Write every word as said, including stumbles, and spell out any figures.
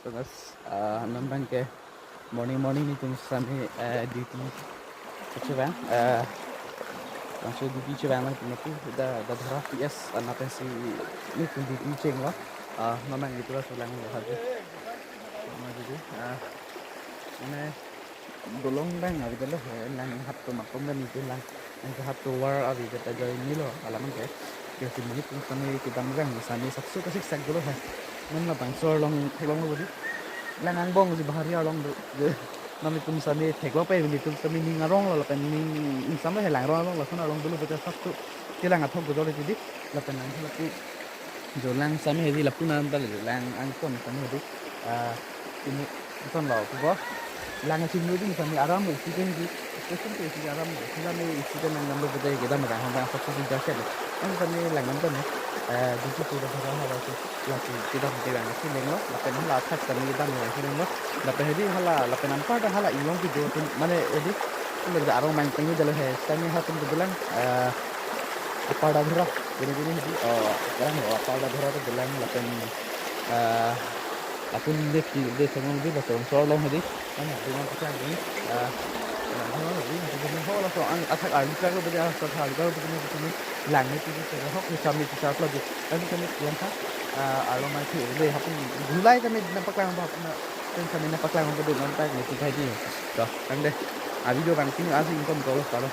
Mas, ah, non abang ke morning morning nelitum sami, eh, duty kechevang, eh, langsung duty chevang nangtum api, dak, dak Dhara P S anat pensi nelitum duty chenglo, ah, non abang ilitum laso lang lo hadi. Mane, ah, mane, dolong abang avedetlo he, lang hap atum atum dan nelitum lang, lang hap tovar avedetlo, ajoine lo alam ke. Ke si nelitum sami kedam abang sami sakso kasik sak dolo he. Non labangso arlong theklonglo hedi. Lang angbong si bahari arlong do. Je, non nelitum sami theklo pe, nelitum sami ning arong lo lapen ning ingsam lo he, lang arong arong lason arlong dolo, bete sakso kelang athok dolo hedi. Lapen lang halapu jo lang sami hedi, lapu nang tal lang angkon sami hedi. Ah, ini angkon lo pupo. Lang chinglu ding sami aram lo isi ke hedi. Station ke isi aram lo. Sila me isi ke nang dam lo bete kedam abang hambang sakso chingkar set lo. Ang sami lang dam dam, eh, duty pura Dhara halaso, lasi kedam kedam si lenglo. Lapen hala athak sami kedam lang si lenglo. Lapen hedi hala, lapen anparta hala inglong kedo atum, mane hedi, hala arong mang tengdetlo he, sami halatum kedo lang, eh, aparta Dhara, gini gini hedi, oh, sekarang, oh, aparta Dhara kedo lang, lapen, eh, lapen de pi, de sengong di, lapen so long hedi, mane, dengan paklang ini, eh, ho, laso ang athak arlu kang lo, bete athak arlu kang lo, bete ini lang ni, bete ini hok, sami, sami, sami, lang kha, eh, arlo mai thi, de, hapun, gulai kami nangpaklang, hapun, Pen kami nangpaklang ko dun non tak ni tikai di. To, tangte. A video bang sini asi ingkon ko lo kalo.